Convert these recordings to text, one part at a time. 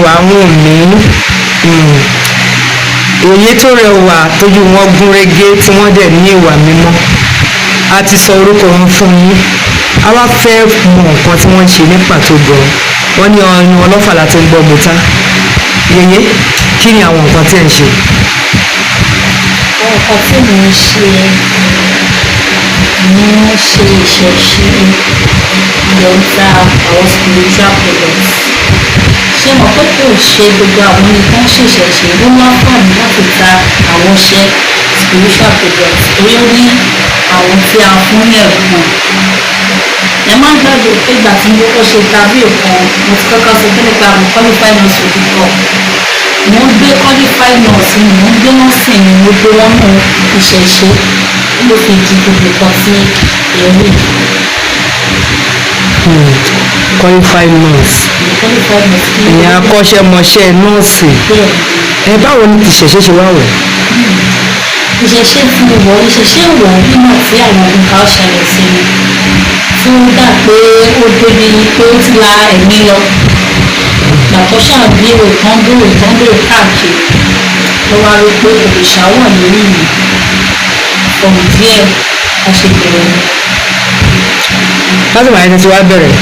Ẹwàwùnmí. Èyí tó rẹwà, tójú wọn gún régé, tí wọ́n dẹ̀ ní ìwà mímọ́. A ti sọ orúkọ wọn fún yín. A wá fẹ́ mọ nǹkan tí wọ́n ń ṣe ní pàtó gan. Wọ́n ní ọyún ọlọ́fà láti ń gbọ́ mọ́tá. Yèyé, kí ni àwọn nǹkan tí ẹ̀ ń ṣe? Àwọn nǹkan tí mò ń ṣe, mo ń ṣe ìṣẹ̀ṣe, mo ń ta àwọn spiritual products. Ṣé mọ̀ pé kò ṣe gbogbo àwọn ẹni tó ń ṣèṣẹ̀ṣe ló láǹfààní láti ta àwọn iṣẹ́ spiritual products, torí ó ní àwọn tí a fún ní ẹ̀bùn. Ẹ má gbàgbé pé ìgbà tí mo kọ́kọ́ ṣe interview kan, mo ti kọ́kọ́ sọ pé nípa àwọn qualified nurse òdìbò, mo ń gbé qualified nurse ni, mo ń gbé nursing ni, mo gbé wọn nù ìṣẹ̀ṣe, ló fi di gbogbo nǹkan tí èrè. Qualified nurse. Qualified nurse kí. Ìyẹn akọ́ṣẹ́mọṣẹ́ nọ́ọ̀sì. Bẹ́ẹ̀. Ẹ báwo ni tìṣẹ̀ṣe ṣe wá wẹ̀? Ìṣẹ̀ṣe tí mo wọ̀, ìṣẹ̀ṣe wọ̀ nígbà tí àwọn nǹkan ṣẹlẹ̀ sí mi tí ó dà pé ó débi pé ó ti la ẹ̀mí lọ. Gbàtọ́ ṣàbíyèwò tán, béèrè tán, béèrè káàkiri, ló wá rí pé òrìṣà wà lórí mi. From there a ṣe bẹ̀rẹ̀ ni. Láti wáyé tí wàá bẹ̀rẹ̀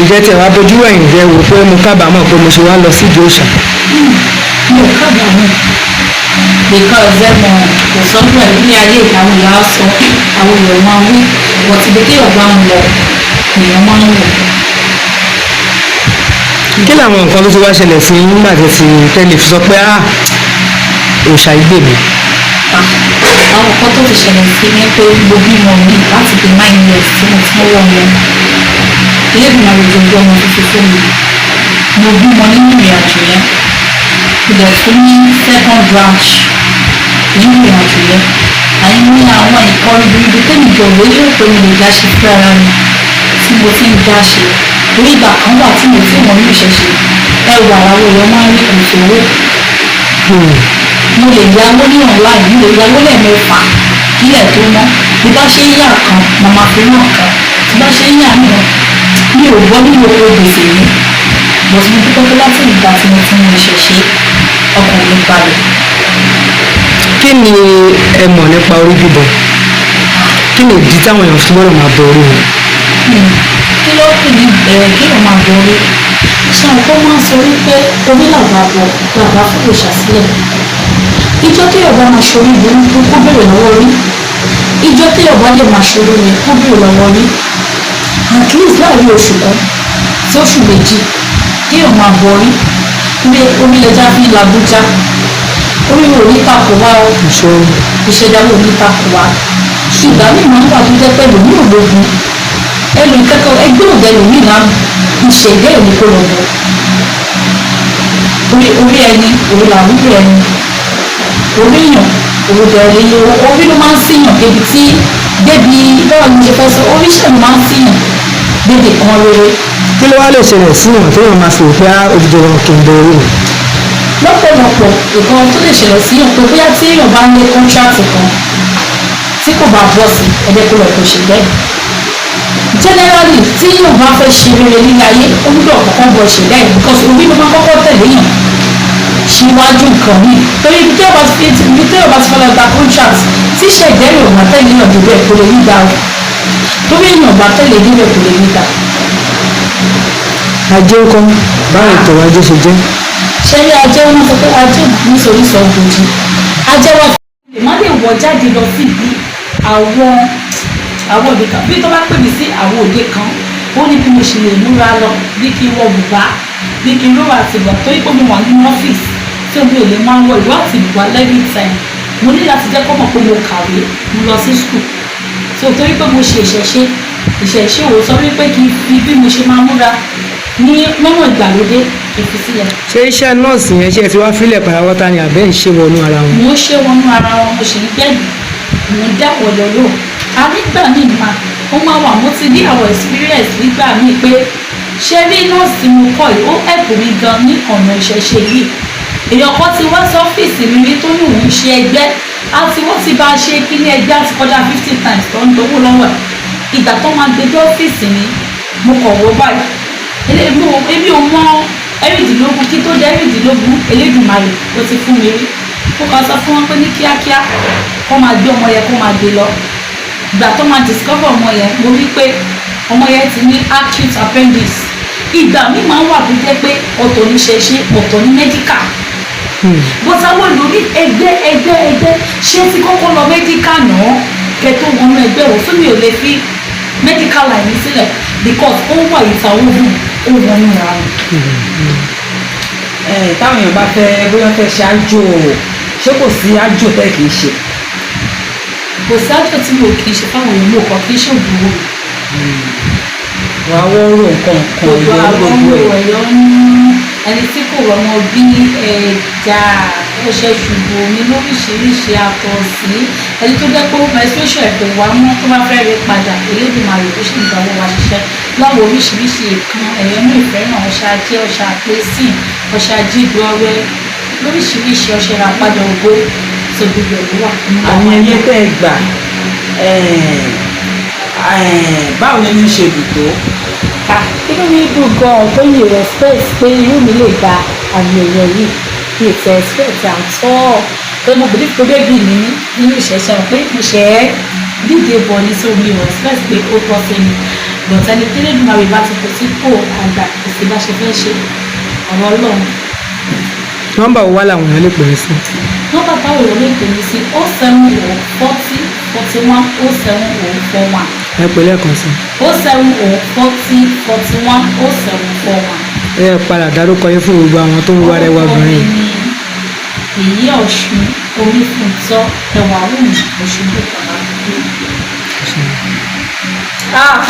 ìjẹ́ tí ẹ wá bójú ẹ̀yìn rẹ wò pé mo kábàámọ̀ pé mo ṣe wá lọ sídìí òòṣà? Mi ò kábàámọ̀, because ẹ mọ̀, kò sọ́dọ̀ ẹ̀ ní ayé. Àwọn èèyàn á sọ, àwọn èèyàn máa ń wí, but ibi téèyàn bá ń lọ èèyàn máa ń wọ̀. Kí làwọn nǹkan tó ti wá ṣẹlẹ̀ sí yín nígbà tí ẹ ti tẹ́lẹ̀ fi sọ pé, "Ah, òòṣà yìí gbè mí"? Àwọn nǹkan tó ti ṣẹlẹ̀ sí mi pé mo bímọ mi láti bí 9 years tí mo ti ń wọ́ ọmọ. Ilé ìgbìmọ̀ àlejò gbé ọmọ tuntun fún mi. Mo bímọ nínú ìrìn àjò yẹn. Mo dẹ̀ tún ní second branch nínú ìrìn àjò yẹn. Àyìn ní àwọn nǹkan ribiribi tẹ́mi jọ lóyún pé mo lè dá ṣe fún ara mi tí mo ti ń dá ṣe, torí ìgbà kan wà tí mo ti wọ̀n ní ìṣẹ̀ṣe, ẹwà àwọn èèyàn máa ń rí, kò sówó. Mo lè yáwó ní online, mo lè yáwó lẹ́ẹ̀mẹ́fà kílẹ̀ tó mọ́. Bí bá ṣe ń yà kan, màmá fi náà kan, tí bá ṣe ń yà náà, mi ò gbọ́ nínú oko gbèsè mi. But mo dúpẹ́ pé láti ìgbà tí mo ti mú ìṣẹ̀ṣe, ọkàn mi balẹ̀. Kí ni ẹ mọ̀ nípa orí bíbọ? Kí ni ìdí táwọn èèyàn fi gbọ́dọ̀ máa bọ orí wọn? Kí ló pè ní bẹ̀rẹ̀ kí èèyàn máa bọ orí? Ṣé àwọn kan máa ń sọ wípé orí làbà bọ̀ làbà fún òòṣà sílẹ̀? Ìjọ téèyàn bá máa ṣorí burúkú, kó bèrè lọ́wọ́ orí. Ìjọ téèyàn bá lè máa ṣorí rẹ̀, kó bèrè lọ́wọ́ orí. At least láàrin oṣù kan sí oṣù 2, kéèyàn máa bọ orí. Orí ẹja fi ń làbújá. Orí ò ní takò wá o. Ìṣòro. Ìṣẹ̀dá ò ní takò wá. Ìgbà míì máa ń wà tó jẹ́ pẹ̀lú ní ògbógun ẹlò ìkẹ́kọ̀ọ́ ẹgbẹ́ òde lòmíì náà, ìṣẹ̀dá ẹ̀ ní kó lọ bọ̀. Orí orí ẹni òun làwúrò ẹni, orí yàn òun bẹ̀rẹ̀ ní orí ló máa ń síyàn débi tí débi. Báwo ni mo ṣe fẹ́ sọ? Orí ṣẹ̀ ló máa ń síyàn débi kan rere. Kí ló wá lè ṣẹlẹ̀ sí ìwọ̀n tó yàn máa fi rò pé á odidi wọn kì í bọ orí mi? Lọ́pọ̀lọpọ̀ nǹkan tó lè ṣẹlẹ̀ síyàn pé bóyá tí èèyàn bá ń lé contract kan tí kò bá bọ́ sí ẹgbẹ́, kó lọ kó ṣe bẹ́ẹ̀. Generally, tí èèyàn bá fẹ́ ṣe rere nílé ayé, ó gbọ́dọ̀ kọ́kọ́ bọ̀ ṣe bẹ́ẹ̀, because orí ló máa kọ́kọ́ tẹ̀lé yàn síwájú nǹkan míì, torí ibi tí èèyàn bá ti fẹ́ lọ gba contract, tí ṣẹ̀dẹ́rì ò bá tẹ̀lé yàn débẹ̀, kò lè rí gbà o. Torí èèyàn bá tẹ̀lé débẹ̀, kò lè rí gbà. Ajé ńkọ́? Báwo ètò ajé ṣe jẹ́? Ṣé rí ajé, wọn sọ pé ajé nítorí sọ gbòdì ajé wa lè má lè wọ jáde lọ síbi àwọn òde kan. Bí tó bá pè mí sí àwọn òde kan, ó ní bí mo ṣe lè múra lọ, bí kí n wọ bùbá, bí kí n ró àti bùbá, torí pé mo wà nínú ọ́fíìsì tí omi ò lè máa ń wọ ìró àti bùbá every time. Mo ní láti jẹ́ kó mọ̀ pé mo kàwé, mo lọ sí school. So torí pé mo ṣe ìṣẹ̀ṣe, ìṣẹ̀ṣe ò sọ wípé kí n fi bí mo ṣe máa múra ní lọ́nà ìgbàlódé, kí n fi sílẹ̀. Ṣé iṣẹ́ nọ́ọ̀sì yẹn, ṣe ti wá fílẹ̀ pátápátá ni, àbẹ́ ń ṣe wọnú ara wọn? Mo ń ṣe wọnú ara wọn. Mo sì ń gbẹ̀mí, mo ń dáwọ̀ lọ lò a. Nígbà míì mà ó máa wà, mo ti ní àwọn experience nígbà míì pé ṣé rí nọ́ọ̀sì mo kọ́ yìí, ó help mi gan ní ọ̀nà ìṣẹ̀ṣe yìí. Èèyàn kan ti wá sọ́fíìsì mi rí tó ní òun ṣe ẹgbẹ́ àti wọ́n ti bá a ṣe kí ní ẹgbẹ́ àti kọjá 50 times tó ń gbowó lọ́wọ́ ẹ̀. Ìgbà tó máa gbé dé ọ́fíìsì mi, mo kọ̀ wọ́ báyìí, èmi ò mọ 16 kí tó dé. mẹ́rìndínlógún, Elédùmarè ó ti fún mi rí. Mo kàn sọ fún wọn pé ní kíákíá kó máa gbé ọmọ yẹn, kó máa gbé lọ. Ìgbà tó máa discover ọmọ yẹn, mo rí pé ọmọ yẹn ti ní acute appendix. Ìgbà mi máa ń wà tó jẹ́ pé ọ̀tọ̀ ní ṣẹṣẹ, ọ̀tọ̀ ní medical, but àwọn ẹlòmíì, ẹgbẹ́ ẹgbẹ́ ẹgbẹ́, ṣé ti kọ́kọ́ lọ medical náà kẹ́ tó wọnú ẹgbẹ́ o? Fún mi, ò lè fi medical line mi sílẹ̀ because ó wà ìtàwọ́gùn, ó wọnú ra wọn. Ẹ táwọn èèyàn bá fẹ́, bóyá fẹ́ ṣe àjò, ṣé kò sí àjò tẹ́ kì í ṣe? Kò sí àjò tí mo kì í ṣe fáwọn èèyàn. Mo kàn kì í ṣògùn owó. Wàá wọ́n rò nǹkan kan. Gbogbo ìyẹn àwọn gbogbo ẹ̀. Ẹ̀yọ́ ẹni tí kò rọmọ bí, ẹja ọṣẹ ṣùgbọ́n omi lóríṣiríṣi, àtọ̀sí ẹni tó jẹ́ pé menstruation ẹ̀ kò wá mọ́, tó bá fẹ́ rí padà, Elédùmarè tó sì ń gbà wọ́n wá ṣiṣẹ́ láwọn oríṣiríṣi nǹkan, ẹ̀yọ́nú ìfẹ́ràn, ọṣẹ ajé, ọṣẹ àpèsìn, ọṣẹ ajídọ́rẹ́ lóríṣiríṣi, ọṣẹ ìràpadà ògo tó, gbogbo ẹ̀ ló wà. Àmì ẹ̀yẹ tẹ́ ẹ gbà, báwo ni ní ṣe dùn tó? Ah, inú mi dùn gan-an tó yìí respect pé irú mi lè gba àmì ẹ̀yẹ yìí. Mi ò tẹ expect at all pé mo believe pé baby mi ní nínú ìṣẹ̀ṣẹ̀ wọn pé mo ṣe é díje bọ̀ ní, so mi ò expect pé ó tọ́ sí mi, but ẹni tí Elédùmarè bá ti kó sípò àgbà, kò sí bá ṣe fẹ́ ṣe, ọ̀rọ̀ Ọlọ́run. Nọ́mbà wo wá làwọn èèyàn lè pè é sí? Nọ́mbà táwọn èèyàn lè pè mí sí: 070 40 41 070 41. Ẹ pè lẹ́ẹ̀kan sí. 070 40 41 07 41. Ẹ padà dárúkọ yín fún gbogbo àwọn tó ń wá rẹwà obìnrin yìí. Èyí Ọ̀ṣun Onífúntọ́ Ẹwà Wùmí Ọ̀ṣunbùkọ́lá. Ah!